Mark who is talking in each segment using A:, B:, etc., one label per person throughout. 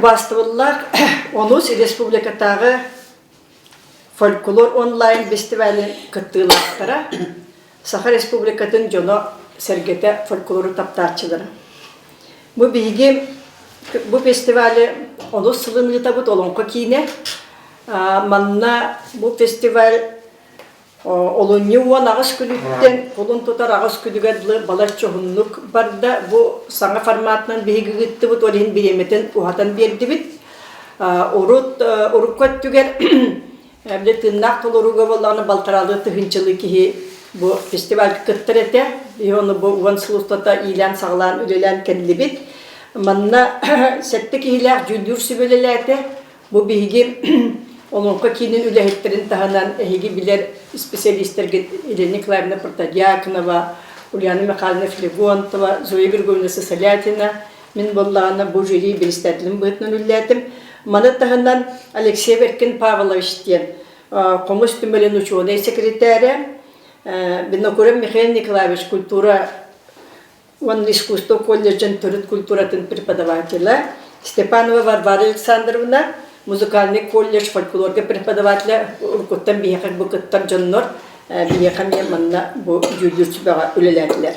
A: Убаастабыллаах онус республикатааҕы фольклор онлайн фестивалын кыттыылаахтара, Саха Республикатын дьоно-сэргэтэ фольклору таптааччылара. Бу биһиги бу фестивалы онус сылын ыытабыт Олоҥхо киинэ. Манна бу фестиваль Олунньу 18 күнүттэн кулун тутар аҕыс күнүгэр дылы балачча уһуннук барда. Бу саҥа форматынан биһиги ыыттыбыт, ол иһин бириэмэтин уһатан биэрдибит. Урут урукку өттүгэр били тыыннаах толорууга буоллаҕына балтараалыы тыһыынчалыы киһи бу фестивальга кыттар этэ. Биһи ону бу уон сыл устата иилээн-саҕалаан үлэлээн кэллибит. Манна сэттэ киһилээх дьүүллүүр сүбэ үлэлээтэ. Бу биһиги Олоҥхо киинин үлэһиттэрин таһынан эһиги билэр исписэлиистэргит Елена Николаевна Протодьяконова, Ульяна Михайловна Флегонтова, Зоя Григорьевна Сысолятина, мин буоллаҕына бу жюри председателин быһыытынан үлэлээтим. Маны таһынан Алексей Веркин Павлович диэн хомус түмэлин учуонай секретарэ, Винокуров Михаил Николаевич культура уонна искусство колледжын төрүт культуратын преподавателэ Степанова Варвара Александровна, музыкальный колледж фольклорга преподавателэ уруккуттан биһиэхэ бу кыттар дьоннор биһиэхэ эмиэ манна бу дьүүллүүр сүбэҕэ үлэлээтилэр.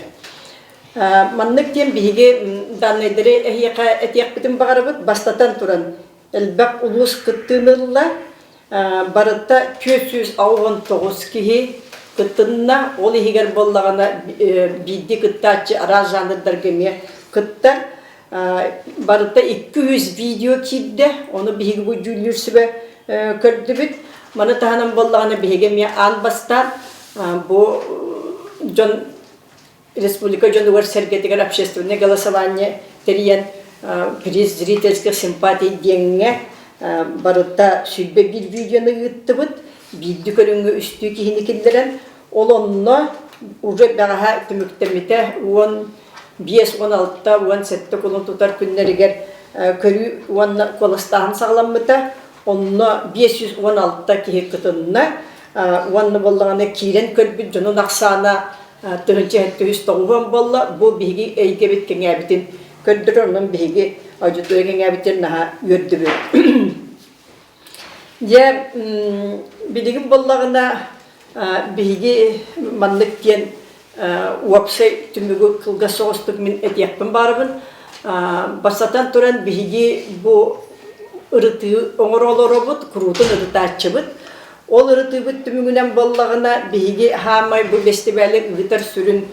A: Маннык диэн биһиги даннайдары эһиэхэ этиэхпитин баҕарабыт. Бастатан туран, элбэх улуус кыттыыны ылла. Барыта 469 киһи кыттынна. Ол иһигэр буоллаҕына биирдии кыттааччы араас жанрдарга эмиэ кыттар. Барыта 200 видео киирдэ. Ону биһиги бу дьүүллүүр сүбэ көрдүбүт. Маны таһынан буоллаҕына биһиги эмиэ аан бастаан бу дьон республика дьонугар-сэргэтигэр общественное голосование тэрийэн приз зрительских симпатий диэҥҥэ барыта 21 видеону ыыттыбыт. Биирдии көрүҥҥэ үстүү киһини киллэрэн, ол онно уже бэҕэһээ түмүктэммитэ 15, 16, 17 кулун тутар күннэригэр көрүү уонна куоластааһын саҕаламмыта. Онно 516 киһи кытынна уонна буоллаҕына киирэн көрбүт дьонун ахсаана 1990 буолла. Бу биһиги эйгэбит кэҥээбитин көрдөрөр, онон биһиги аудитория кэҥээбитин наһаа үөрдүбүт. Дьэ, билигин буоллаҕына биһиги маннык диэн уопсай түмүгү кылгас соҕустук мин этиэхпин баарыбын. Бастатан туран биһиги бу ырытыы оҥоро олоробут, куруутун ырытааччыбыт. Ол ырытыыбыт түмүгүнэн буоллаҕына, биһиги хаамай бу бэстибээли ыытар сүрүн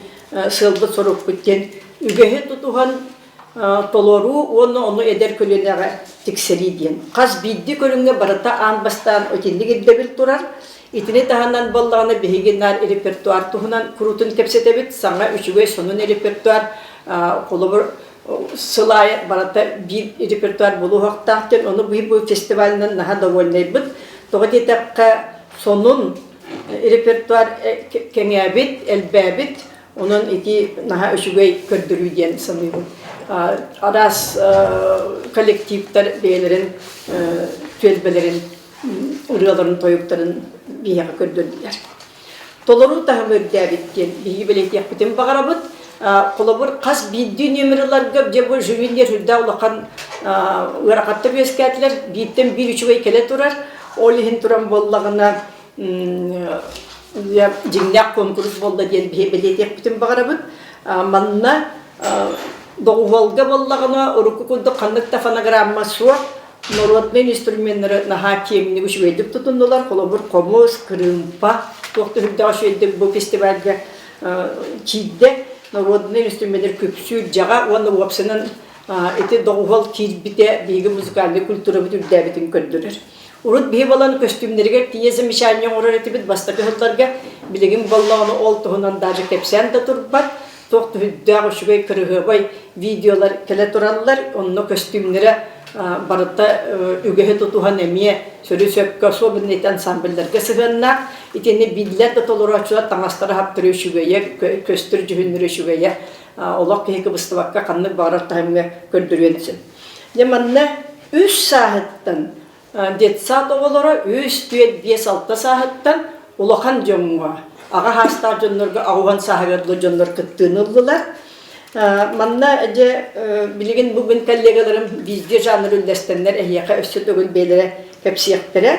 A: сыалбыт-сорукпут диэн үгэһи тутуһан толоруу уонна ону эдэр көлүөнэҕэ тиксэрии диэн. Хас биирдии көрүҥҥэ барыта аан бастаан итинник ирдэбил турар. Итини таһынан буоллаҕына биһиги наар репертуар туһунан куруутун кэпсэтэбит. Саҥа үчүгэй сонун репертуар холобур сыл аайы барыта биир репертуар буолуохтаах диэн ону бу фестивалынан наһаа довольнайбыт. Тоҕо диэтэххэ сонун репертуар кэҥээбит, элбээбит. Онон ити наһаа үчүгэй көрдөрүү диэн саныыбын. Араас коллективтар бэйэлэрин түөлбэлэрин ырыаларын, тойуктарын биһиэхэ көрдөрдүлэр. Толоруу таһыма үрдээбит диэн биһиги бэлиэтиэхпитин баҕарабыт. Холобур, хас биирдии нүөмэр ыларга дьэ бу жюри сүрдээх улахан ыарахаттар үөскээтилэр. Бииртэн биир үчүгэй кэлэ турар. Ол иһин туран буоллаҕына дьиҥнээх куонкурус буолла диэн биһи бэлиэтиэхпитин баҕарабыт. Манна доҕуһуолга буоллаҕына урукку курдук ханнык да фонограмма суох Народнай инструменнары наһаа киэҥник үчүгэйдик тутуннулар. Холобур, хомус, кырыымпа туох да үрдээх үчүгэйдик бу фестивальга киирдэ. Народнай инструменнар күпсүүр дьаҕа уонна уопсанан ити доҕуһуол киирбитэ биһиги музыкальнай культурабыт үрдээбитин көрдөрөр. Урут биһи буолан көстүүмнэригэр тиийэ замечание оҥорор этибит бастакы сылларга. Билигин буоллаҕына ол туһунан даже кэпсээн да турбат. Туох да үчүгэй кырыһыабай видеолар кэлэ тураллар. Онно көстүүмнэрэ барыта үгэһи тутуһан эмиэ сөрү-сөпкө особенно ити ансамбльларга сыһыаннаах. Итини биллэр да толорооччулар таҥастара хаптара үчүгэйэ, көстөр дьүһүннэрэ үчүгэйэ олох киһи кыбыстыбакка ханнык баҕарар таһымҥа көрдөрүөн сөп. Дьэ манна үс сааһыттан детсад оҕолоро үс, түөрт, биэс, алта сааһыттан улахан дьоҥҥо, аҕа саастаах дьоннорго аҕуһан сааһыгар дылы дьоннор кыттыыны ыллылар. Манна дьэ билигин бүгүн коллегаларым биирдии жанр үллэстэннэр эһиэхэ өссө төгүл бэйэлэрэ кэпсиэхтэрэ.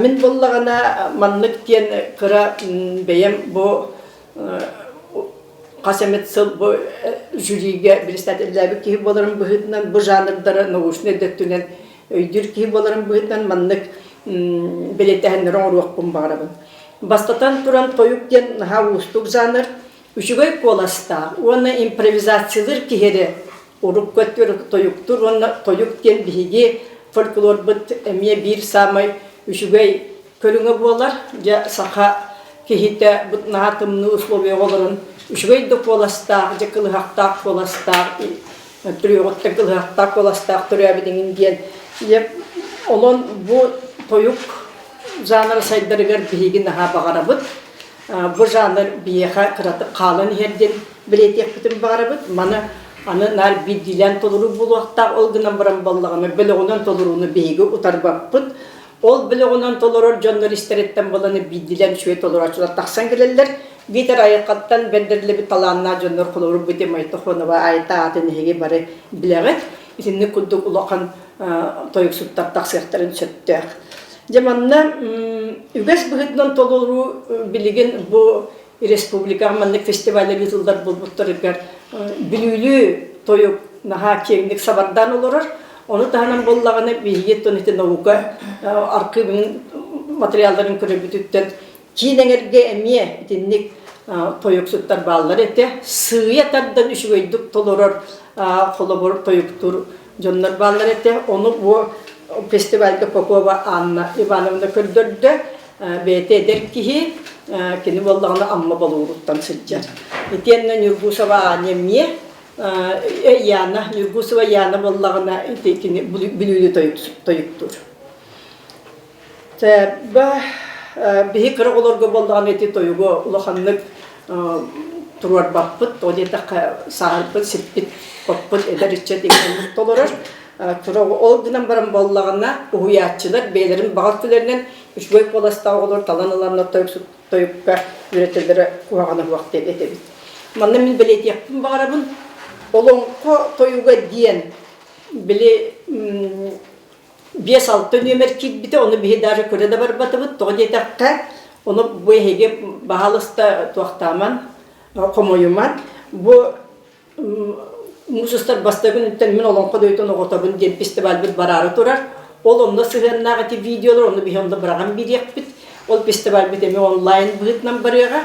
A: Мин буоллаҕына маннык диэн кыра бэйэм бу хас эмит сыл бу жюригэ председателлээбит киһи буоларым быһыытынан бу жанрдары научнай да өттүнэн өйдүүр киһи буоларым быһыытынан маннык бэлиэтээһиннэри оҥоруохпун баҕарабын. Бастатан туран тойук диэн наһаа уустук жанр, үчүгэй куоластаах уонна импровизациялыыр киһи эрэ урукку өттүгэр тойуктуур уонна тойук диэн биһиги фольклорбут эмиэ биир саамай үчүгэй көрүҥэ буолар. Дьэ саха киһитэ бу наһаа тымныы условияҕа олорон үчүгэй да куоластаах, дьэ кылыһахтаах куоластаах, төрүөҕүттэн кылыһахтаах куоластаах төрөөбүт иҥин диэн. Дьэ онон бу тойук жанра сайдарыгар биһиги наһаа баҕарабыт. Бу жанр биһиэхэ кыратык хаалан иһэр диэн бэлиэтиэхпитин баҕарабыт. Маны аны наар биирдиилээн толоруу буолуохтаах, ол гынан баран буоллаҕына бөлөҕүнэн толорууну биһиги утарбаппыт. Ол бөлөҕүнэн толорор дьоннор истэриттэн буолан биирдиилээн үчүгэй толорооччулар тахсан кэлэллэр. Биитэр айылҕаттан бэрдэриллибит талааннаах дьоннор холобур бу Майтохонова Айта аатын эһиги бары билэҕит. Итинник курдук улахан тойуксуттар тахсыахтарын сөптөөх. Дьэ манна үгэс быһыытынан толоруу билигин бу республикаҕа маннык фестиваллар ыытыллар буолбуттарыгар бүлүүлүү тойук наһаа киэҥник сабардаан олорор. Ону таһынан буоллаҕына биһиги оттон ити наука архыыбын материалларын көрөрбүтүттэн киин эҥэргэ эмиэ итинник тойуксуттар бааллар этэ. Сыыйа тардан үчүгэйдик толорор холобур тойуктуур дьоннор бааллар этэ. Ону бу фестивальга Попова Анна Ивановна көрдөрдө. Бэйэтэ эдэр киһи, кини буоллаҕына Амма Болууруттан сылдьар. Итиэннэ Ньургусова Аня эмиэ Яна, Ньургусова Яна буоллаҕына ити кини Бүлүүнү тойуктуур. Биһи кыра оҕолорго буоллаҕына ити тойугу улаханнык туруорбаппыт, тоҕо диэтэххэ сааһырбыт, сиппит, хоппут эдэр ыччат иҥэн толорор. Ол гынан баран буоллаҕына уһуйааччылар бэйэлэрин баҕа өттүлэринэн үчүгэй куоластаах оҕолор талан ыланнар тойукка үөрэтэллэрэ куһаҕана суох диэн этэбит. Манна мин бэлиэтиэхпин баҕарабын, олоҥхо тойуга диэн били 5-6 нүөмэр киирбитэ, ону биһи даже көрө да барбатыбыт. Тоҕо диэтэххэ, ону бу эһиги баһаалыста туохтааман, хомойуман, бу муус устар бастакы күнүттэн мин олоҥхо дойдутун оҕотобун диэн фестивальбыт бараары турар. Ол онно сыһыаннаах ити видеолар, ону биһи онно быраҕан биэриэхпит. Ол фестивальбыт эмиэ онлайн быһыытынан барыаҕа.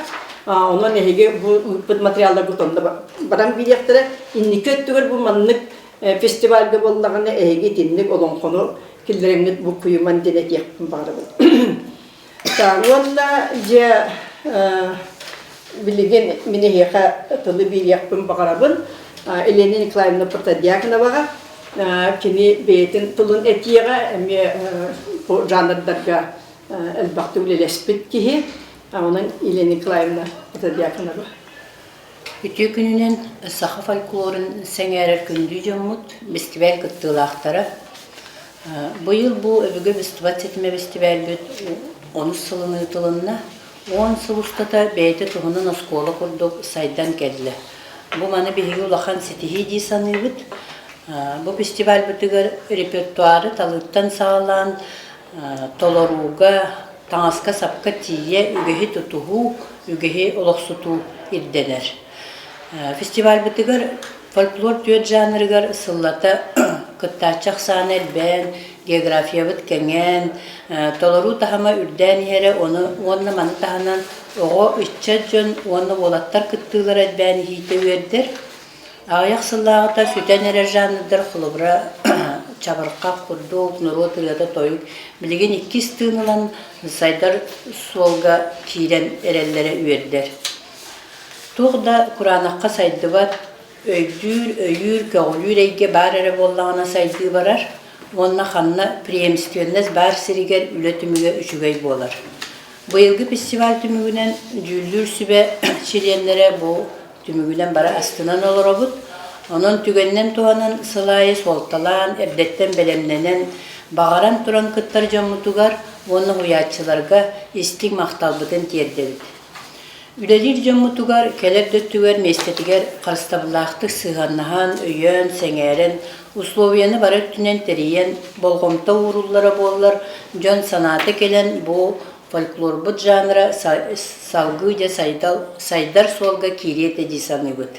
A: Онон эһиги бу ыыппыт материалларгыт онно баран биэриэхтэрэ. Инники өттүгэр бу маннык фестивальга буоллаҕына эһиги итинник олоҥхону киллэрэҥҥит буккуйуман диэн этиэхпин баҕарабын. Уонна дьэ билигин мин эһиэхэ тылы биэриэхпин баҕарабын Елена Николаевна Протодьяконоваҕа кини бэйэтин тылын этиэҕэ эмиэ бу жанрдарга элбэхтик үлэлэспит киһи онон Елена Николаевна Протодьяконова
B: Үтүө күнүнэн саха фольклорун сэҥээрэр күндү дьоммут, бэстибээл кыттыылаахтара. Быйыл бу Өбүгэ быстыбат ситимэ бэстибээлбит онус сылын ыытылынна. 10 сыл устата бэйэтэ туһунан оскуола курдук сайдан кэллэ. Бу маны биһиги улахан ситиһии дии саныыбыт. Бу фестивальбытыгар репертуары талыыттан саҕалаан толорууга, таҥаска-сапка тиийэ үгэһи тутуһуу, үгэһи олохсутуу ирдэнэр. Фестивальбытыгар фольклор түөрт жанрыгар сыллата кыттааччы ахсаана элбээн, географиябыт кэҥээн, толоруу таһыма үрдээн иһэрэ ону уонна маны таһынан оҕо, ыччат дьон уонна уолаттар кыттыылара элбээн иһиитэ үөрдэр. Аҕыйах сыллааҕыта сүтэн эрэр жанрдар холобура чабырҕах курдук норуот ырыата тойук билигин иккис тыын ылан сайдар суолга киирэн эрэллэрэ үөрдэр. Туох да кураанахха сайдыбат, өйдүүр, өйүүр, көҕүлүүр эйгэ баар эрэ буоллаҕына сайдыы барар уонна ханна преемственность баар сиригэр үлэ түмүгэ үчүгэй буолар. Быйылгы фестиваль түмүгүнэн дьүүллүүр сүбэ чилиэннэрэ бу Түмүгүнэн бары астынан олоробут. Онон түгэнинэн туһанан сыл аайы суолталаан, эрдэттэн бэлэмнэнэн, баҕаран туран кыттар дьоммутугар уонна уһуйааччыларга истиҥ махталбытын тиэрдэбит. Үлэлиир дьоммутугар кэлэр да өттүгэр миэстэтигэр харыстабыллаахтык сыһыаннаһан, өйөөн, сэҥээрэн, условияны бары өттүнэн тэрийэн, болҕомто ууруллара буоллар, дьон санаата кэлэн бу фольклорбут жанра салгыы дьэ сайдар суолга киириэ этэ дии саныыбыт.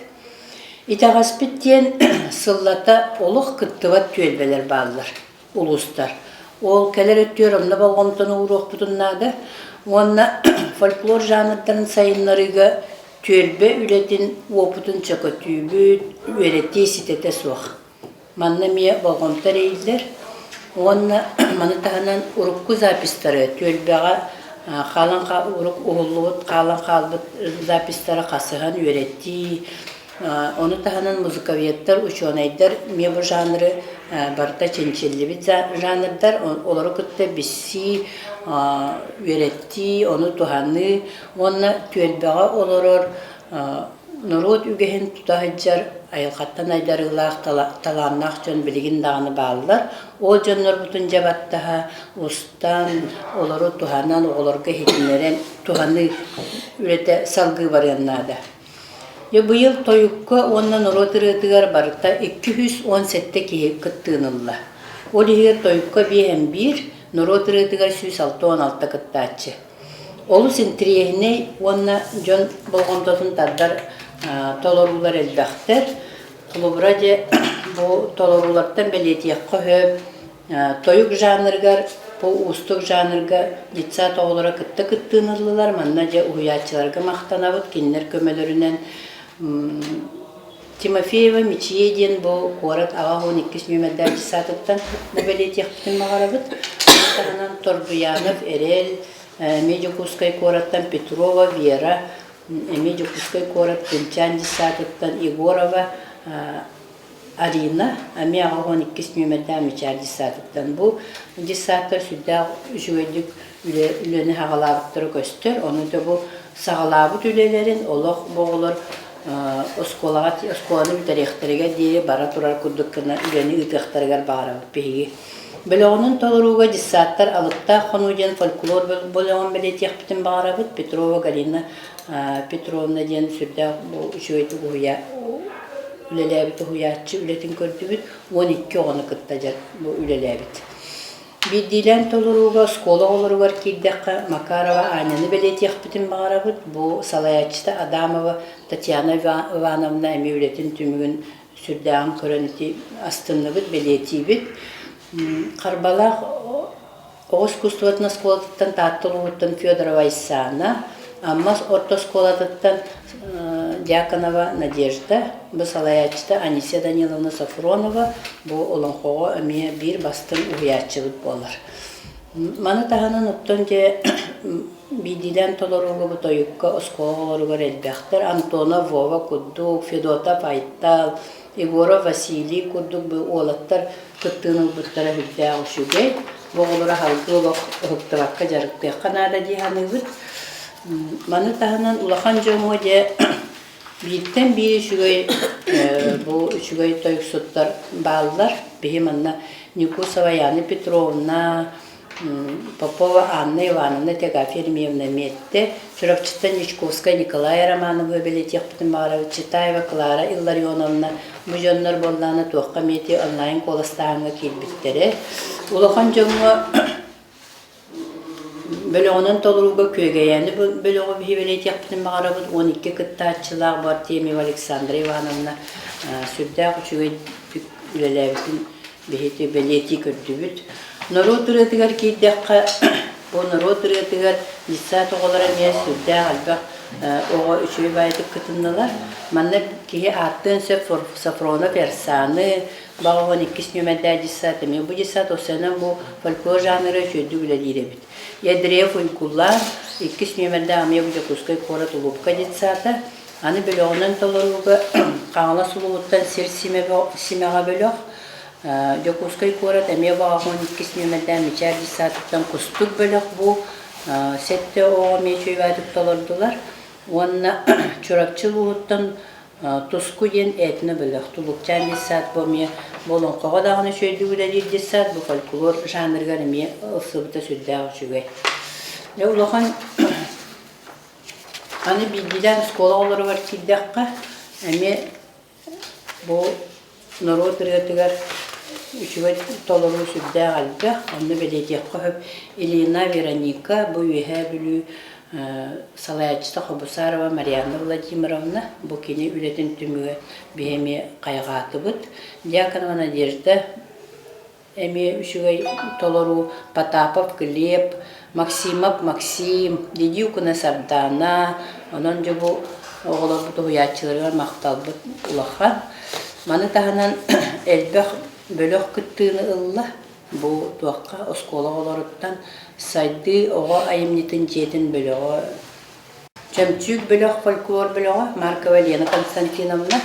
B: Итэҕэспит диэн сыллата олох кыттыбат түөлбэлэр бааллар. улуустар. Ол кэлэр өттүгэр онно болҕомтону ууруохпутун наада уонна фольклор жанрдарын сайыннарыыга түөлбэ үлэтин уопутун чөкөтүүбүт, үөрэтии ситэтэ суох. Манна эмиэ болҕомто эрэйиллэр уонна маны таһынан урукку записьтары түөлбэҕэ хаалан урук уһуллубут хаалан хаалбыт записьтары хасыһан үөрэтии, Ону таһынан музыковедтар, учуонайдар эмиэ бу жанры барыта чинчиллибит жанрдар, олору кытта билсии, үөрэтии, ону туһаныы уонна түөлбэҕэ олорор норуот үгэһин тута сылдьар айылҕаттан айдарыылаах талааннаах дьон билигин даҕаны бааллар. Ол дьоннорбутун дьэ баттаһа устан, олору туһанан, оҕолорго иһитиннэрэн туһаныы үлэтэ салгыы барыан наада. Дьэ быйыл тойукка уонна норуот ырыатыгар барыта 217 киһи кыттыыны ылла. Ол иһигэр тойукка биэһэн биир, норуот ырыатыгар 166 кыттааччы. Олус интэриэһинэй уонна дьон болҕомтотун тардар толоруулар элбэхтэр. Холобура дьэ бу толоруулартан бэлиэтиэххэ сөп Тойук жанрыгар, бу уустук жанрга детсад оҕолоро кытта кыттыыны ыллылар. Манна дьэ уһуйааччыларга махтанабыт, кинилэр көмөлөрүнэн Тимофеева Мичийэ диэн бу куорат аҕа уон иккис нүөмэрдээх детсадыттан бу бэлиэтиэхпитин баҕарабыт. Ону таһынан Тордуянов Эрэл, эмиэ Дьокуускай куораттан Петрова Вера, эмиэ Дьокуускай куорат Күнчээн детсадыттан Егорова Арина эмиэ 82 нүөмэрдээх Мичээр детсадыттан. Бу детсадтар сүрдээх үчүгэйдик үлэ, үлэни саҕалаабыттара көстөр. Ону да бу саҕалаабыт үлэлэрин олох бу оҕолор оскуолаҕа оскуоланы бүтэриэхтэригэр диэри бара турар курдук гына үлэни ыытыахтарыгар баҕарабыт биһиги. Бөлөҕүнэн толорууга детсадтар Алыптаах хонуу диэн фольклор бөлөҕүн бэлиэтиэхпитин баҕарабыт. Петрова Галина Петровна диэн сүрдээх бу үчүгэйдик уһуйа үлэлээбит уһуйааччы үлэтин көрдүбүт, 12 оҕону кытта дьэ бу үлэлээбит. Биирдиилээн толорууга оскуола оҕолоругар киирдэххэ Макарова Аняны бэлиэтиэхпитин баҕарабыт. Бу салайааччыта Адамова Татьяна Ивановна эмиэ үлэтин түмүгүн сүрдээҕин көрөн ити астынныбыт, бэлиэтиибит. Харбалаах Оҕо искусствотын оскуолатыттан Таатта улууһуттан Федорова Айсана, Амма орто оскуолатыттан Дьяконова Надежда, бу салайааччыта Анисия Даниловна Софронова, бу олоҥхоҕо эмиэ биир бастыҥ уһуйааччыбыт буолар. Маны таһынан оттон дьэ биирдиилээн толорууга бу тойукка оскуола оҕолоругар элбэхтэр Антонов Вова курдук, Федотов Айтал, Егоров Василий курдук бу уолаттар кыттыыны ылбыттара сүрдээх үчүгэй. Бу оҕолору аһалгы олох ыһыктыбакка дьарыктыахха наада дии саныыбыт. Маны таһынан улахан дьоҥҥо дьэ бииртэн биир үчүгэй бу үчүгэй тойуксуттар бааллар. Биһи манна Никусова Яна Петровна, Попова Анна Ивановна Тегафия Еремеевна Миэттэ, Чурапчыттан Дьячковскай Николай Романовы бэлиэтиэхпитин баҕарабыт, Читаева Клара Илларионовна бу дьоннор буоллаҕына туохха эмиэ онлайн куоластааһыҥҥа киирбиттэрэ. Улахан дьоҥҥо бөлөҕүнэн толорууга Күөгэйээни бөлөҕү биһи бэлиэтиэхпитин баҕарабыт. 12 кыттааччылаах бу Артемьева Александра Ивановна сүрдээх үчүгэйдик үлэлээбитин Биһиги бэлиэтии көрдүбүт. Норуот ырыатыгар киирдэххэ, бу норуот ырыатыгар детсад оҕолоро эмиэ сүрдээх элбэх оҕо үчүгэй баайдык кытыннылар. Манна киһи ааттыан сөп Софронов Эрсааны, Баҕаҕын иккис нүөмэрдээх детсад эмиэ бу детсад осенан бу фольклор жанры үчүгэйдик үлэлиир эбит. Ядреев Уйгулаан иккис нүөмэрдээх эмиэ бу Дьокуускай куорат Улуупка детсада. Аны бөлөҕүнэн толорууга Хаҥалас улууһуттан сир симэҕэ бөлөх, Дьокуускай куорат эмиэ баҕаҕын иккис нүөмэрдээх Мичээр детсадыттан Кустук бөлөх бу сэттэ оҕо эмиэ үчүгэйдик толордулар. Уонна Чурапчы улууһуттан Туску диэн этно бөлөх, Тулукчаан детсад бу эмиэ бу олоҥхоҕо даҕаны үчүгэйдик үлэлиир детсад, бу фольклор жанрыгар эмиэ ылсыбыта сүрдээх үчүгэй. Улахан Аны биирдиилээн оскуола оҕолоругар киирдэххэ, эмиэ бу норуот ырыатыгар үчүгэй толоруу сүрдээх элбэх, онно бэлиэтиэххэ сөп. Ильина Вероника бу Үөһээ Бүлүү салайааччыта Хобусарова Марианна Владимировна бу кини үлэтин түмүгэ биһи эмиэ хайҕаатыбыт. Дьяконова Надежда эмиэ үчүгэй толоруу Потапов Глеб, Максимов Максим, Дедюкина Сардаана, онон дьэ бу оҕолорбут уһуйааччыларыгар махталбыт улахан. Маны таһынан элбэх бөлөх кыттыыны ылла. Бу туохха оскуола оҕолоруттан Сайдыы оҕо айымньытын дьиэтин бөлөҕө Чөмчүүк бөлөх фольклор бөлөҕө Маркова Лена Константиновна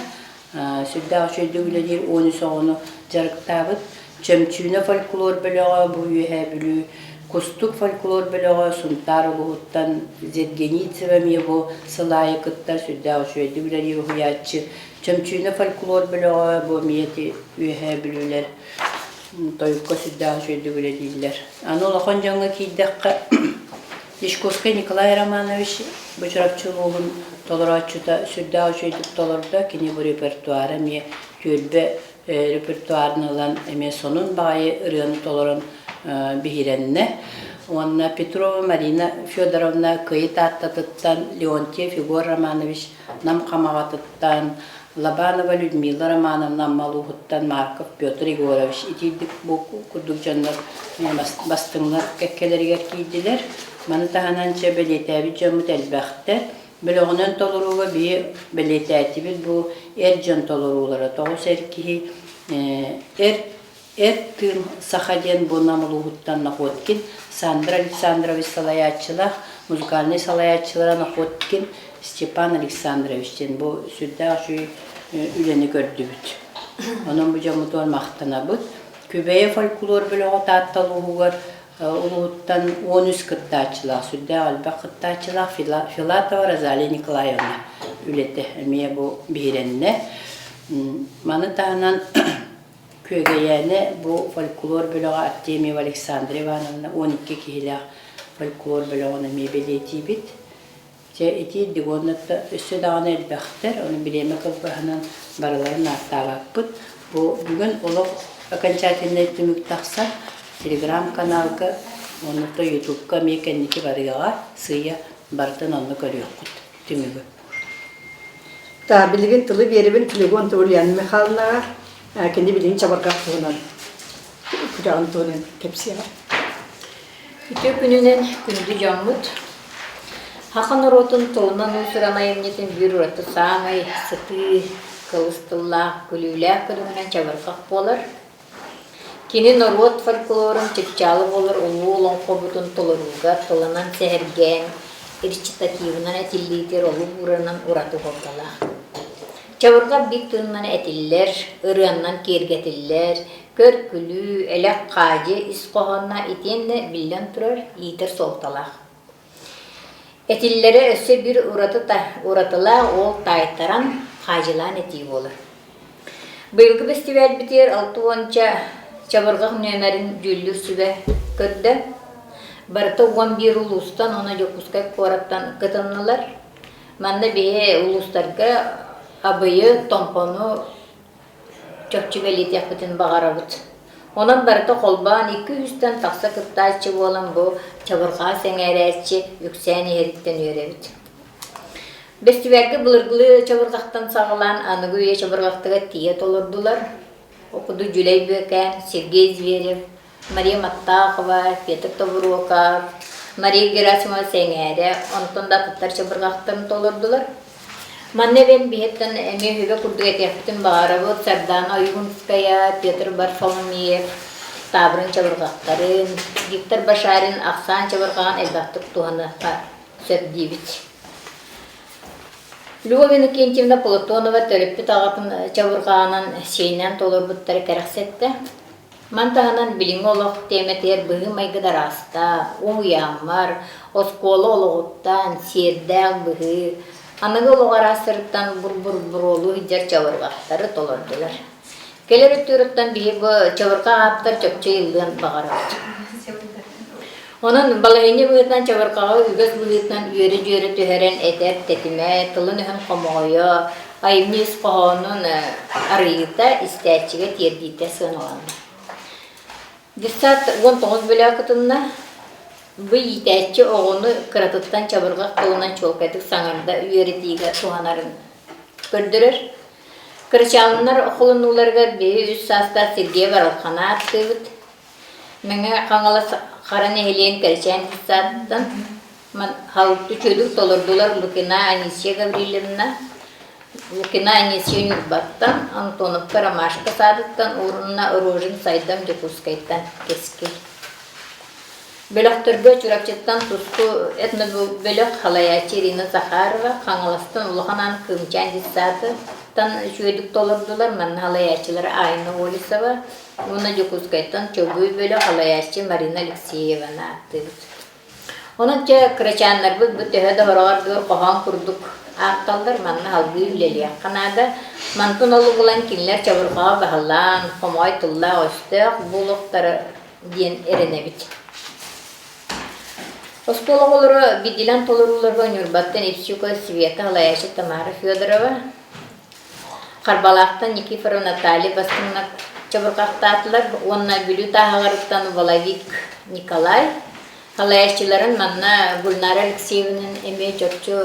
B: сүрдээх үчүгэйдик үлэлиир 13 оҕону дьарыктаабыт. Чөмчүүнэ фольклор бөлөҕө бу Үөһээ Бүлүү, Кустук фольклор бөлөҕө Сунтаар улууһуттан Зедгеницева эмиэ бу сыл аайы кыттар сүрдээх үчүгэйдик үлэлиир уһуйааччы. Чөмчүүнэ фольклор бөлөҕө бу эмиэ ити Үөһээ Бүлүүлэр тойукка сүрдээх үчүгэйдик үлэлииллэр. Аны улахан дьоҥҥо киирдэххэ Дьячковскай Николай Романович бу Чурапчы улууһун толорооччута сүрдээх үчүгэйдик толордо. Кини бу репертуара эмиэ түөлбэ репертуарын ылан эмиэ сонун баҕайы ырыаны толорон биһирэннэ. Уонна Петрова Марина Федоровна Кыйы Тааттатыттан, Леонтьев Егор Романович Нам Хамаҕатыттан, Лобанова Людмила Романовна Амма улууһуттан Марков Петр Егорович итиирдик бу курдук дьоннор бастыҥнар кэккэлэригэр киирдилэр. Маны таһынан чэ бэлиэтээбит дьоммут элбэхтэр. Бөлөҕүнэн толорууга биһи бэлиэтээтибит бу эр дьон толоруулара. Тоҕус эр киһи эр Эр тыын саха диэн бу Нам улууһуттан Находкин Сандра Александрович салайааччылаах, музыкальнай салайааччылара Находкин Степан Александрович диэн бу сүрдээх үчүгэй үлэни көрдүбүт. Онон бу дьоммутугар махтанабыт. Күбэйэ фольклор бөлөҕө Таатта улууһугар улууһуттан 13 кыттааччылаах, сүрдээх элбэх кыттааччылаах Филатова Розалия Николаевна үлэтэ эмиэ бу биһирэннэ. Маны таһынан Күөгэйээнэ бу фольклор бөлөҕө Артемьева Александра Ивановна 12 киһилээх фольклор бөлөҕүн эмиэ бэлиэтиибит. Дьэ итиирдик уонна өссө даҕаны элбэхтэр, ону бириэмэ кылгаһынан барыларын ааттаабаппыт. Бу бүгүн олох окончательнай түмүк тахсар телеграм-каналга уонна то ютубка эмиэ кэнники барыаҕа сыыйа барытын онно көрүөххүт түмүгү.
A: Та билигин тылы биэрэбин Флегонтова Ульяна Михайловнаҕа кини билигин чабырҕах туһунан күрэҕин туһунан кэпсиэҕэ.
C: Үтүө күнүнэн күндү дьоммут! Саха норуотун тылынан уус-уран айымньытын биир ураты саамай сытыы, кылыс тыллаах, күлүүлээх көрүҥүнэн чабырҕах буолар. Кини норуот фольклорун чыпчаала буолар улуу олоҥхобутун толорууга тылынан сэһэргээн, речитативынан этиллиитигэр олук уурарынан ураты уһулталаах. Чабырҕах биир тыынынан этиллэр, ырыаннан киэргэтиллэр, көр-күлүү, элэк-хаадьы ис хоһоонноох итиэннэ, биллэн турар, иитэр суолталаах. Этиллэрэ өссө биир уратылаах уол таайтаран, хаадьылаан этии буолар. Быйылгы бэстибээлбитигэр 60 чабырҕах нүөмэрин дьүүллүүр сүбэ көрдө. Барыта 11 улуустан уонна Дьокуускай куораттан кытыннылар. Манна биһи улуустарга Абыйы, Томпону чопчу бэлиэтиэхпитин баҕарабыт. Онон барыта холбоон 200-тэн тахса кыттааччы буолан бу чабырҕаҕа сэҥээрээччи үксээн иһэриттэн үөрэбит. Бэстибээлгэ былыргылыы чабырҕахтан саҕалаан аныгы үйэ чабырҕахтыгар тиийэ толордулар. Ол курдук Дьүлэй Бүөкээн, Сергей Зверев, Мария Маттахова, Петр Тобуруокап, Мария Герасимова Сэҥээрэ, онтон да атыттар чабырҕахтарын толордулар. Манна эбэн биһиттэн эмиэ үһүгэ курдук этиэхпитин баҕарабыт Сардаана Ойуунская, Петр Варфоломеев таабырын чабырҕахтарын, Виктор Башарин ахсаан чабырҕаҕын элбэхтик туһаныахха сөп диибит. Любовь Иннокентьевна Платонова төрөппүт аҕатын чабырҕаҕынан сиэнинэн толорбуттара кэрэхсэттэ. Маны таһынан билиҥҥи олох тиэмэтигэр быһыы-майгы да араастаах, уһуйааммар, оскуола олоҕуттан, сиэрдээх быһыы, аныгы олох араастарыттан бур-бур-буруолуу сылдьар чабырҕахтары толордулар. Кэлэр өттүгүттэн биһиги бу чабырҕах ааптар чопчу ыйыллыан баҕарабыт. Онон балаһыанньа быһыытынан чабырҕаҕы үгэс быһыытынан үөрэ-дьүөрэ түһэрэн этэр тэтимэ, тылын-өһүн хомоҕойо, айымньы ис хоһоонун арыйыыта, истээччигэ тиэрдиитэ сыаналанна. Детсад 19 бөлөҕө кытынна. Бу иитээччи оҕону кыратыттан чабырҕах тылынан чуолкайдык саҥарда үөрэтиигэ туһанарын көрдөрөр. Кырачааннар холонууларыгар биһи үс саастаах Сергей Баралхана ааттыыбыт. Мэҥэ Хаҥалас Хара нэһилиэгин Кэрэчээн детсадыттан Халтучуйдук толордулар Лукина Анисия Гаврильевна, Лукина Анисия Ньурбаттан, Антоновка Ромашка саадыттан уонна Рожин Сайдам Дьокуускайтан Кэскил. Бөлөхтөргө Чурапчыттан тустуу этнобөлөх салайааччы Ирина Захарова, Хаҥаластан Улахан Аан Кыымчаан детсадыттан үчүгэйдик толордулар, манна салайааччылара Айна Олесова уонна Дьокуускайтан Чобуй бөлөх салайааччы Марина Алексееваны ааттыыбыт. Онон чэ кырачааннарбыт бу төһө да хороҕор дуу хоһоон курдук аахталлар, манна салгыы үлэлиэххэ наада. Мантан олугулан кинилэр чабырҕаҕа баһылаан, хомоҕой тыллаах-өстөөх буолуохтара диэн эрэнэбит. Оскуола оҕолоро биирдиилээн толорууларга Ньурбаттан Ипсюка Света, салайааччы Тамара Федорова, Харбалаахтан Никифорова Наталья бастыҥна чабырҕахтаатылар уонна Бүлүү Тааһаҕарыттан Воловик Николай салайааччыларын манна Гульнара Алексеевнын эмиэ чопчу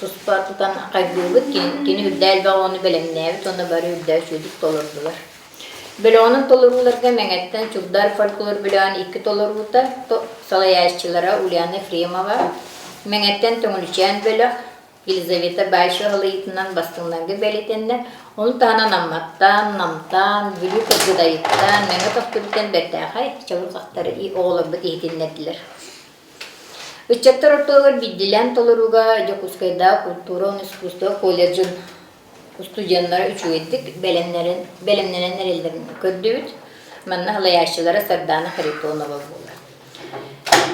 C: туспа тутан хайгыыбыт. Кини үрдээ элбэх оҕону бэлэмнээбит уонна бары үрдээ үчүгэйдик толордулар. Бөлөҕүнэн толорууларга Мэҥэттэн Чугдар фольклор бөлөҕүн икки толоруута салайааччылара Ульяна Ефремова, Мэҥэттэн Төҥүлүчээн бөлөх, Елизавета Баишева халыйыытынан бастыҥнарга бэлиэтэннэ. Ону таһынан Амматтан, Намтан, Бүлүү Кыргыдайыттан, Мэҥэ Төхтүрүттэн бэртээхэй чабырҕахтары оҕолорбут иһитиннэрдилэр. Ыччаттар ортолоругар биирдиилээн толорууга Дьокуускайдааҕы культура уонна искусство колледжын устудьуоннара үчүгэйдик бэлэмнэнэн эрэллэрин көрдүбүт. Манна салайааччылара Сардаана Харитонова буолар.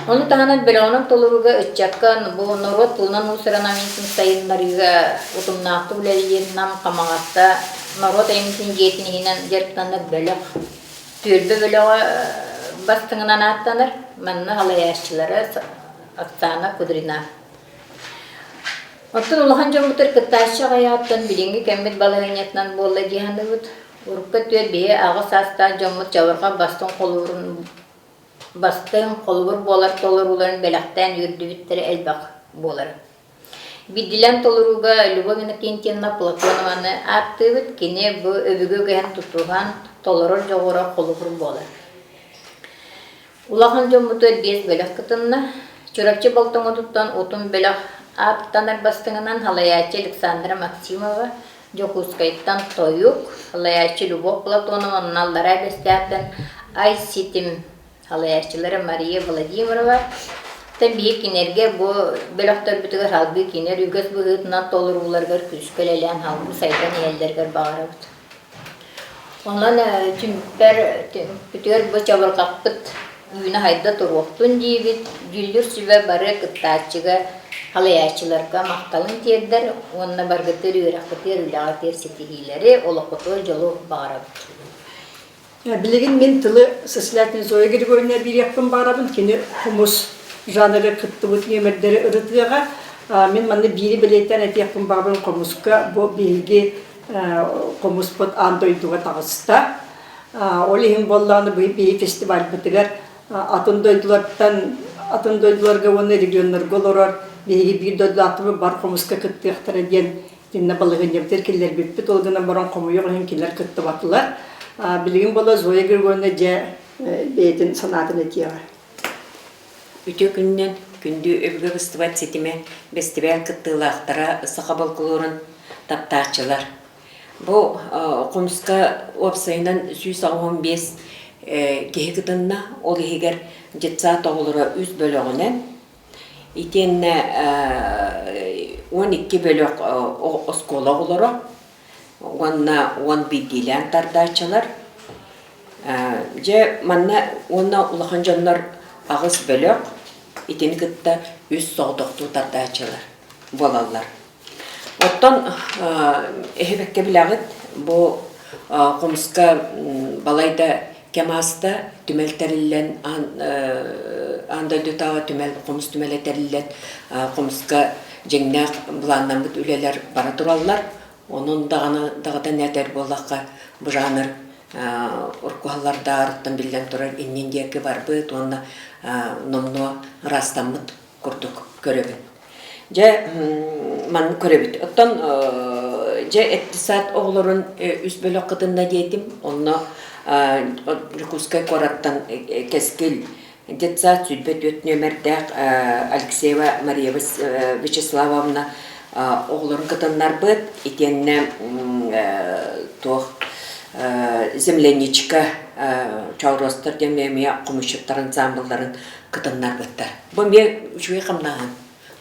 C: Ону таһынан бөлөҕүнэн толорууга ыччакка бу норуот тылынан уус-уран айымньытын сайыннарыыга утумнаахтык үлэлиир Нам Хамаҕатта норуот айымньытын дьиэтин иһинэн дьарыктанар бөлөх түөлбэ бөлөҕө бастыҥынан ааттанар. Манна салайааччылара Оксана Кудрина. Оттон улахан дьоммутугар кыттааччы аҕыйаҕыттан билиҥҥи кэммит балаһыанньатынан буолла дии саныыбыт. Урукку өттүгэр биһи аҕа саастаах дьоммут чабырҕах бастыҥ холуурун бастыҥ, холобур буолар толорууларын бэлэхтээн үөрдүбүттэрэ элбэх буолара. Биирдиилээн толорууга Любовь Иннокентьевна Платонованы ааттыыбыт, кини бу өбүгэ үгэһин тутуһан толорор дьоҕура холобур буолар. Улахан дьоммутугар биэс бөлөх кытынна. Чурапчы Болтоҥотуттан Утум бөлөх ааттанар бастыҥынан салайааччы Александра Максимова, Дьокуускайтан Тойук, салайааччы Любовь Платонова, онно Аллараа Бэстээхтэн Ай Ситим салайааччылара Мария Владимирова. Оттон биһиги кинилэргэ бу бөлөхтөрбүтүгэр салгыы кинилэр үгэс быһыытынан толорууларыгар күүскэ үлэлээн салгыы сайдан иһэллэригэр баҕарабыт. Онон түмүкпэр түмүкпүтүгэр бу чабырҕахпыт үүнэ-сайда туруохтун диибит. Дьүүллүүр сүбэ бары кыттааччыга, салайааччыларга махталын тиэрдэр уонна баргытыыр үөрэххитигэр, үлэҕитигэр ситиһиилэри, олоххутугар дьолу баҕарабыт.
A: Билигин мин тылы Сосилятина Зоя Григорьевна биэриэхпин баҕарабын. Кини хомус жанрыгар кыттыбыт нүөмэрдэри ырытыаҕа. Мин манна биири бэлиэтээн этиэхпин баҕарабын хомуска бу биһиги хомуспут аан дойдуга таҕыста. Ол иһин буоллаҕына биһиги фестивальбытыгар атын дойдулартан атын дойдуларга уонна регионнарга олорор биһиги биир дойдулаахтарбыт бар хомуска кыттыахтара диэн Итиннэ балаһыанньабытыгар киллэрбиппит, ол гынан баран хомойуох иһин кинилэр кыттыбатылар. Билигин буола Зоя Григорьевна дьэ бэйэтин санаатын этиэҕэ.
D: Үтүө күнүнэн күндү өбүгэ быстыбат ситимэ бэстибээл кыттыылаахтара саха болкулуорун таптааччылар. Бу хомуска уопсайынан 185 киһи кытынна, ол иһигэр детсад оҕолоро үс бөлөҕүнэн Итиэннэ 12 бөлөх оскуола оҕолоро уонна уон биирдиилээн тардааччылар. Дьэ, манна уонна улахан дьоннор аҕыс бөлөх, итини кытта үс соҕотохтуу тардааччылар буолаллар. Оттон эһибэккэ билэҕит, бу хомуска балайда кэм ааста, түмэл тэриллэн. аан дойдутааҕы түмэл, хомус түмэлэ тэриллэн, хомуска дьиҥнээх былааннаммыт үлэлэр бара тураллар. Онон даҕаны даҕатан этэр буоллахха, бу жанр уруккуһаллардааҕыттан биллэн турар иннин диэки барбыт уонна номнуо ыраастаммыт курдук көрөбүн. Дьэ, маннык көрөбүт. Оттон дьэ эттисат оҕолорун үс бөлөх кытынна диэтим. Онно Дьокуускай куораттан Кэскил детсад 24 нүөмэрдээх Алексеева Мария Вячеславовна оҕолорун кытыннарбыт. Итиэннэ туох земляничка Чооруостар диэн эмиэ хомусчуттар ансаамбылларын кытыннарбыттар. Бу эмиэ үчүгэй хамнааһын.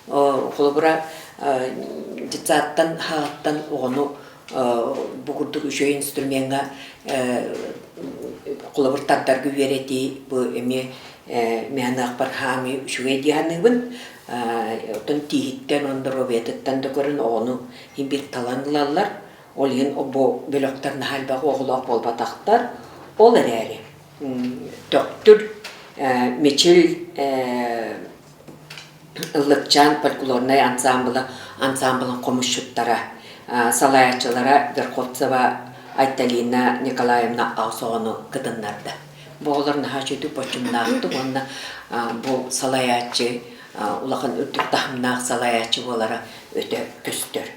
D: Холобура, детсадтан, хаҕыттан оҕону бу курдук үчүгэй инструмеҥҥа холобур тардарга үөрэтии бу эмиэ миһаныахпар хаамыы үчүгэй дии саныыбын. Оттон тииһиттэн уонна доруобуйатыттан да көрөн оҕону син биир талан ылаллар. Ол иһин бу бөлөхтөр наһаа элбэх оҕолоох буолбатахтар. Ол эрээри Төхтүр, Мичил Ыллыкчаан фольклорнай ансаамбыла ансаамбылын хомусчуттара, салайааччылара Верховцева Айталина Николаевна аҕыс оҕону кытыннарда. Бу оҕолор наһаа үчүгэй боччумнаахтык уонна бу салайааччы улахан үрдүк таһымнаах салайааччы буолара өтө көстөр.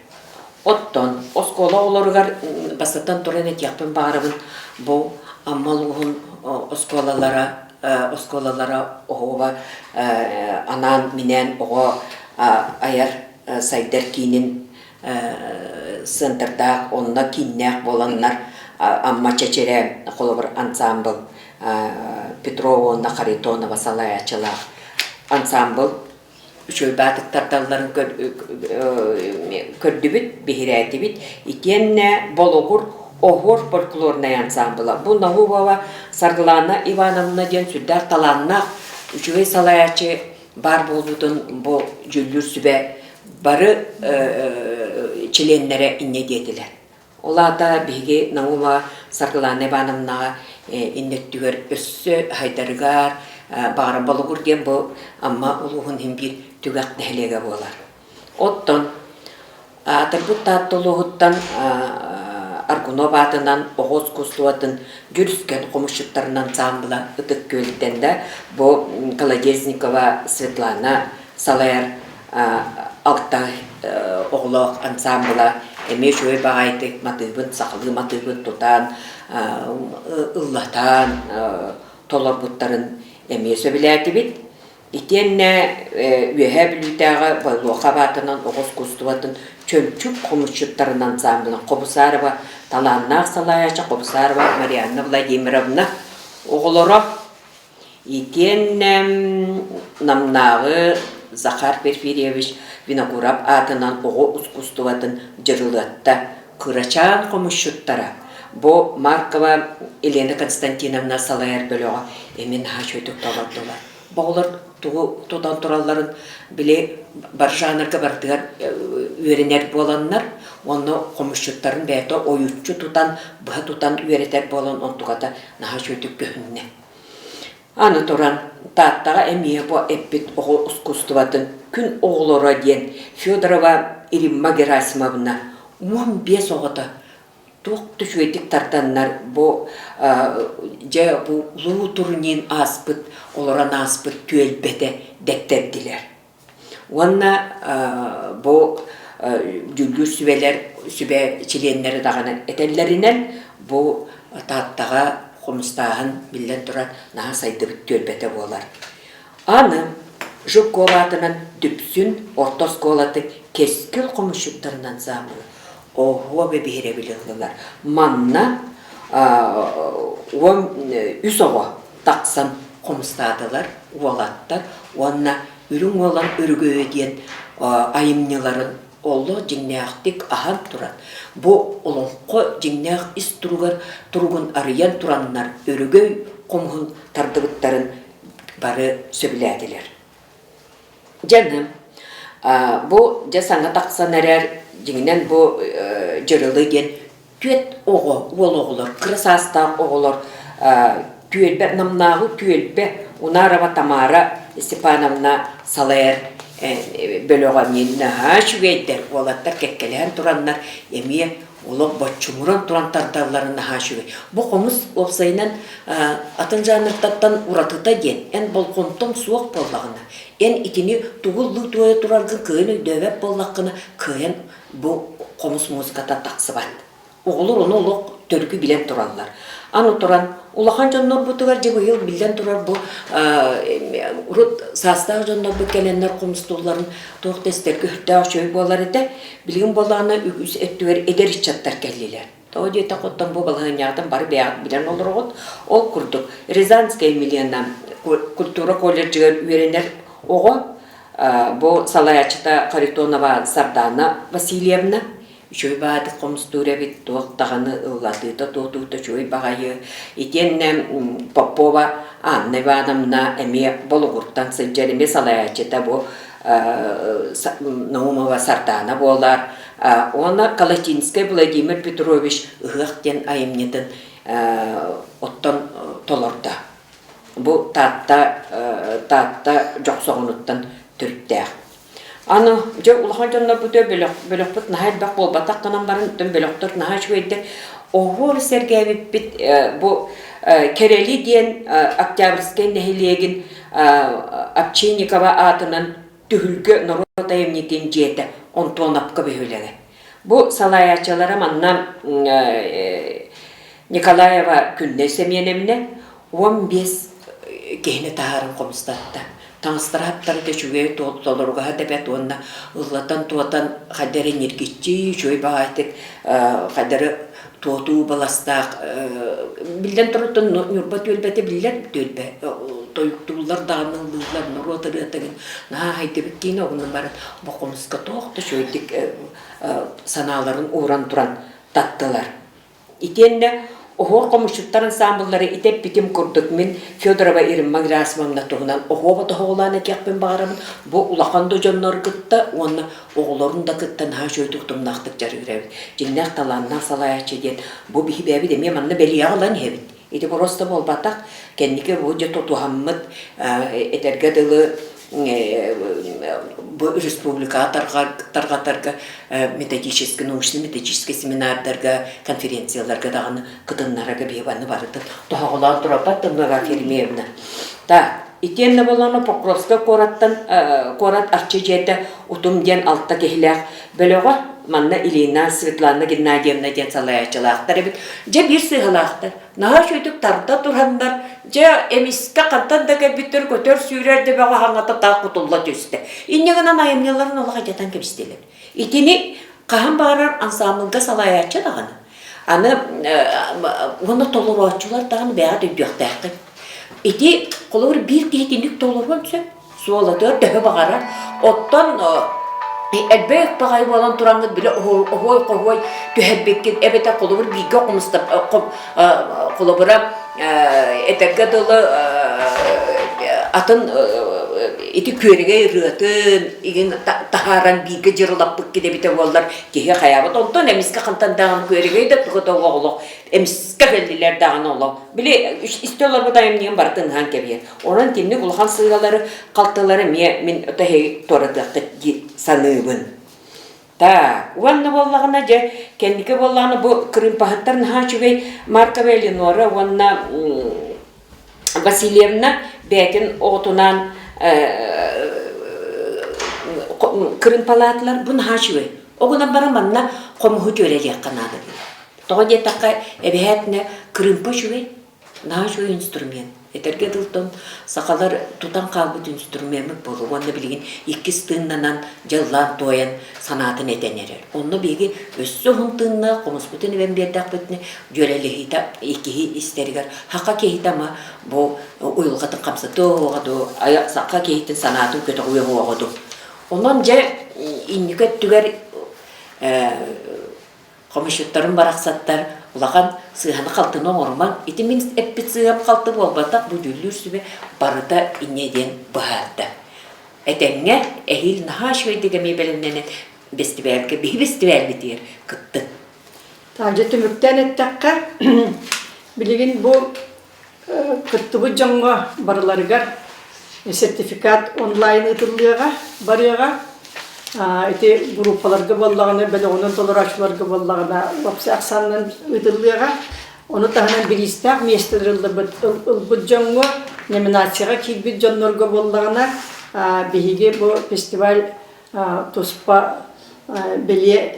D: Оттон оскуола оҕолоругар бастатан туран этиэхпин баҕарабын, бу Амма улууһун оскуолалара оскуолалара оһуоба анаан-минээн оҕо айар сайдар киинин центрдаах, онно кииннээх буоланнар Амма Чэчирэ холобур ансаамбыл Петрова уонна Харитонова салайааччылаах ансаамбыл үчүгэй баатыктардалларын көрдүбүт, биһирээтибит. Итиэннэ Болугур Оһуор фольклорнай ансаамбыла. Бу Наумова Саргылаана Ивановна диэн сүрдээх талааннаах үчүгэй салайааччы баар буолбутун бу дьүүллүүр сүбэ бары чилиэннэрэ инньэ диэтилэр. Ол аата биһиги Наума Саргылаана Ивановнаҕа иннэ өттүгэр өссө хайдарыгар баҕара Болугур диэн бу Амма улууһун иһин биир түгэх нэһилиэгэ буолар. Оттон аатырбыт Таатта улууһуттан Аргунов аатынан оҕо искусствотын дьүрүскэн хомусчуттарын ансаамбыла Ытык Күөлтэн да бу Колодезникова Светлана салайар алта оҕолоох ансаамбыла эмиэ үчүгэй баҕайытык матыыбын сахалыы матыыбын тутан ыллатан толорбуттарын эмиэ сөбүлээтибит. Итиэннэ Үөһээ Бүлүүтээҕи Бойлуоха аатынан оҕо искусствотын чөмчүк хомусчуттарын ансаамбылын Хобусарова талааннаах салайааччы Хобусарова Марианна Владимировна оҕолоро Итиэннэ Намнааҕы Захар Перфирьевич Винокуров аатынан оҕо ускуустубатын дьырылыатта кырачаан хомусчуттара бу Маркова Елена Константиновна салайар бөлөҕө эмиэ наһаа үчүгэйдик толордулар. Бу оҕолор тугу тутан туралларын били бар жанрга барытыгар үөрэнэр буоланнар уонна хомусчуттарын бэйэтэ ойуччу тутан быһа тутан үөрэтэр буолан онтуката наһаа үчүгэйдик көһүннэ. Аны туран, Тааттаҕа эмиэ бу эппит оҕо ускуустубатын күн оҕолоро диэн Федорова Римма Герасимовна 15 оҕото туох да үчүгэйдик тарданнар бу дьэ бу улуу турнин ааспыт олорон ааспыт түөлбэтэ дэттэрдилэр. Уонна бу дьүүллүүр сүбэлэр сүбэ чилиэннэрэ даҕаны этэллэринэн бу Тааттаҕа хомустааһын биллэн турар наһаа сайдыбыт түөлбэтэ буолар. Аны Жирков аатынан Дүпсүн орто оскуолатын Кэскил хомусчуттарын ансаамбыла оһуоба биһирэбили ыллылар. Манна 13 оҕо тахсан хомустаатылар уолаттар уонна Үрүҥ Уолан Өрөгөйө диэн айымньыларын олох дьиҥнээхтик аһан туран, бу олоҥхо дьиҥнээх ис туругар туругун арыйан тураннар өрөгөй хомуһун тардыбыттарын бары сөбүлээтилэр. Дьаным, бу дьэ саҥа тахсан эрэр дьиҥинэн бу дьырылы диэн түөрт оҕо, уол оҕолор, кыра саастаах оҕолор түөлбэ, Намнааҕы түөлбэ Унарова Тамара. Степановна салайар бөлөҕө эмиэ наһаа үчүгэйдэр, уолаттар кэккэлэһэн тураннар эмиэ олох боччумуран туран тардалларын наһаа үчүгэй. Бу хомус уопсайынан атын жанртартан уратыта диэн, эн болҕомтоҥ суох буоллаҕына, эн итини тугу ыллыы туойа тураргын кыайан өйдөөбөт буоллаххына, кыайан бу хомус музыката тахсыбат. Оҕолор ону олох төрүкү билэн тураллар. Аны туран, улахан дьоннорбутугар дьэ быйыл биллэн турар бу урут саастаах дьоннорбут кэлэннэр хомустуулларын туох да истэргэ сүрдээх үчүгэй буолар этэ. Билигин буоллаҕына үгүс өттүгэр эдэр ыччаттар кэллилэр. Тоҕо диэтэххэ оттон бу балаһыанньаҕытын бары бэйэҕит билэн олороҕут. Ол курдук Рязанская Милена культура колледжыгар үөрэнэр оҕо бу салайааччыта Харитонова Сардана Васильевна үчүгэй баҕайытык хомустуур эбит, туох даҕаны ыллатыыта туотуута үчүгэй баҕайы. Итиэннэ Попова Анна Ивановна эмиэ Болугуртан сылдьар, эмиэ салайааччыта бу Наумова Сардаана буолар. Уонна Калатинскай Владимир Петрович Ыһыах диэн айымньытын оттон толордо. Бу Таатта Таатта Дьохсоҕонуттан төрүттээх. Аны, дьэ, улахан дьоннорбут бөлөх, бөлөхпүт наһаа элбэх буолбатах гынан баран, оттон бөлөхтөр наһаа үчүгэйдэр. Оһуор сэргээбиппит бу Кэрэли диэн Октябрьскай нэһилиэгин Овчинникова аатынан түһүлгэ норуот айымньытын дьиэтэ Онтуонапка бөһүөлэгэ. Бу салайааччылара манна Николаева Күннэй Сэмиэнэбинэ 15 киһини таһааран хомустатта. Таҥастара-саптара да үчүгэй, толоругаһа да бэрт уонна ыллатан-туотан хайда эрэ ньиргиччи, үчүгэй баҕайытык хайда эрэ туотуу баластаах биллэн турар Ньурба түөлбэтэ биллэр түөлбэ тойуктууллар даҕаны ыллыыллар норуот ырыатыгын наһаа хайдыбыт киинэ онно баран бу хомуска туох да үчүгэйдик санааларын ууран туран таттылар. Итиэннэ оһуор хомусчуттар ансаамбыллары итэппитим курдук мин Федорова Ирма Герасимовна туһунан оһуоба тоһоҕолоон этиэхпин баҕарабын. Бу улахан да дьоннору кытта уонна оҕолорун да кытта наһаа үчүгэйдик утумнаахтык дьарыгырар эбит. Дьиҥнээх талааннаах салайааччы диэн бу биһи бэйэбит эмиэ манна бэлиэҕэ ылан иһэбит. Ити просто буолбатах. Кэнники бу дьэ тутуһаммыт этэргэ дылы бу республикаҕа тарҕатарга методическай, научно-методическай семинардарга, конференцияларга даҕаны кытыннарарга биһиги аны барытын тоһоҕолоон турарбат Тамара Фермеевна. Так, итиэннэ буоллаҕына Покровскай куораттан куорат Арчы дьиэтэ Утум диэн алта киһилээх бөлөҕө манна Ильина Светлана Геннадьевна диэн салайааччылаахтар эбит. Дьэ биир сыыһалаахтар. Наһаа үчүгэйдик тарда тураннар, дьэ, эмискэ хантан да кэлбиттэр көтөр-сүүрэр да бөҕө хаҥата таах кутулла түстэ. Инньэ гынан айымньыларын олох алдьатан кэбистилэр. Итини хаһан баҕарар ансаамбылга салайааччы даҕаны, аны уонна толорооччулар даҕаны бэйэҕит өйдүөхтээххит. Ити холобур биир киһи итинник толоруон сөп. Суолатыгар төһө баҕарар. Оттон элбэх баҕайы буолан тураҥҥыт били оһуой-хоһуой түһэрбиккин эбэтэр холобур бииргэ хомустап холобура этэргэ дылы атын ити күөрэгэй ырыатын игин таһааран бииргэ дьырылаппыккын эбитэ буоллар киһи хайаабат онтон эмискэ хантан даҕаны күөрэгэй да туга да олох эмискэ кэллилэр даҕаны олох били истэ олорбут айымньыгын барытын ыһан кэбиһэр Онон итинник улахан сыыһалары, халтылары эмиэ мин эһиги туоратыаххыт дии саныыбын. Так, уонна буоллаҕына дьэ, кэнники буоллаҕына бу кырыымпаһыттар наһаа үчүгэй Маркова Элеонора уонна Васильевна бэйэтин оҕотунаан кырыымпалаатылар. Бу наһаа үчүгэй. Ол гынан баран манна хомуһу түөрэлиэххэ наада. Тоҕо диэтэххэ, эбэһээтинэ кырыымпа үчүгэй, Наһаа үчүгэй инструмент. Этэргэ дылтон сахалар тутан хаалбыт инструмеммыт буолуо уонна билигин иккис тыыннанан дьыллаан туойан санаатын этэн эрэр. Онно биһиги өссө уһун тыыннаах хомуспутун эбэн биэрдэхпитинэ дьүөрэлэһиитэ киһи истэригэр саха киһитэ ама бу уйулҕатын хамсатыа уоҕа дуу, саха киһитин санаатын көтөҕүө уоҕа дуу. Онон дьэ инники өттүгэр Хомусчуттарым барахсаттар улахан сыыһаны-халтыны оҥорумаҥ, ити мин эппит сыыһам-халты буолбатах, бу дьүүллүүр сүбэ барыта инньэ диэн быһаарда. Этэҥҥэ эһиил наһаа үчүгэйдик эмиэ бэлэмнэнэн бэстибээлгэ биһи бэстибээлбитигэр кыттыҥ.
A: Таалдьа түмүктээн эттэххэ, билигин бу кыттыбыт дьоҥҥо барыларыгар. Сертификат онлайн ыытыллыаҕа, барыаҕа. Ити группаларга буоллаҕына, бөлөҕүнэн толорооччуларга буоллаҕына, уопсай ахсаанынан ыытыллыаҕа. Ону таһынан бириистээх миэстэлэри ылбыт, ылбыт дьоҥҥо, номинацияҕа киирбит дьоннорго буоллаҕына, биһиги бу фестиваль туспа бэлиэ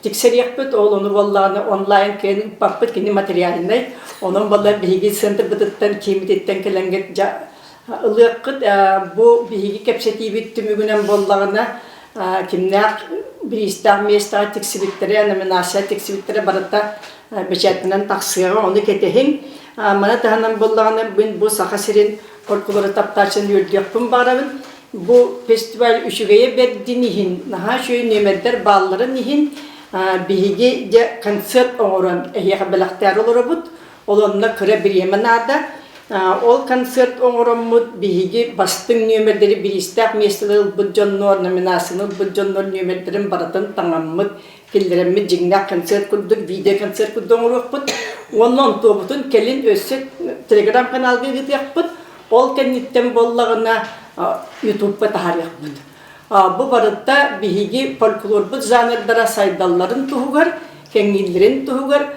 A: тиксэриэхпит, ол ону буоллаҕына онлайн киэн ыыппаппыт, кини материальнай. Онон буолла биһиги центрбытыттан, кииммититтэн кэлэҥҥит ылыаххыт. Бу биһиги кэпсэтиибит түмүгүнэн буоллаҕына, кимнээх бириистээх миэстэҕэ тиксибиттэрэ, номинация тиксибиттэрэ барыта бэчээтинэн тахсыаҕа, ону кэтэһиҥ. Маны таһынан буоллаҕына, мин бу Саха сирин фольклору таптааччыны үөрдүөхпүн баҕарабын. Бу фестиваль үчүгэйэ бэрдин иһин, наһаа үчүгэй нүөмэрдэр баалларын иһин, биһиги дьэ концерт оҥорон эһиэхэ бэлэхтээри олоробут. Ол онно кыра бириэмэ наада. Ол концерт оҥороммут биһиги бастыҥ нүөмэрдэри бириистээх миэстэлэри ылбыт дьоннор, номинацияны ылбыт дьоннор нүөмэрдэрин барытын таҥаммыт, киллэрэммит дьиҥнээх концерт курдук, видеоконцерт курдук оҥоруохпут. Уонна онтуобутун кэлин өссө телеграм-каналга ыытыахпыт. Ол кэнниттэн буоллаҕына ютубка таһаарыахпыт. Бу барыта биһиги фольклорбут жанрдара сайдалларын туһугар, кэҥииллэрин туһугар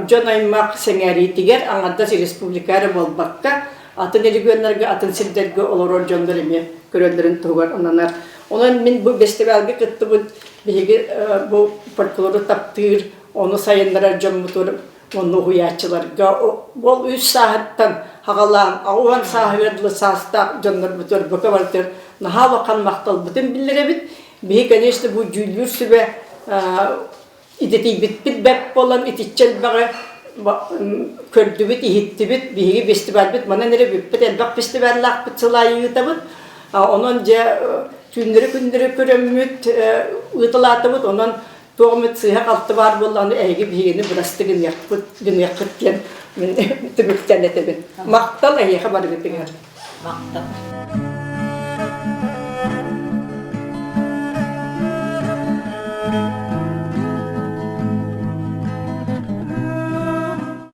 A: дьон аймах сэҥээриитигэр аҥардас республика эрэ буолбакка, атын регионнарга, атын сирдэргэ олорор дьоннор эмиэ көрөллөрүн туһугар ананар. Онон мин бу бэстибээлгэ кыттыбыт биһиги бу фольклору таптыыр, ону сайыннарар дьоммутугар уонна уһуйааччыларга ол үс сааһыттан аҕалаан 80 сааһыгар дылы саастаах дьоннорбутугар бука барытыгар наһаа улахан махталбытын биллэрэбит. Биһи, конечно, бу дьүүллүүр сүбэ идэтийбиппит бэрт буолан итиччэ элбэҕи көрдүбүт, иһиттибит. Биһиги фестивальбыт манан эрэ бүппүт элбэх фестиваллаахпыт сыл аайы ыытабыт. Онон дьэ түүннэри-күннэри көрөммүт ыыталаатыбыт. Онон туох эмит сыыһа-халты баар буоллаҕына эһиги биһигини бырасты гыныахпыт гыныаххыт диэн мин түмүктэн этэбин. Махтал эһиэхэ барыгытыгар.
C: Махтал.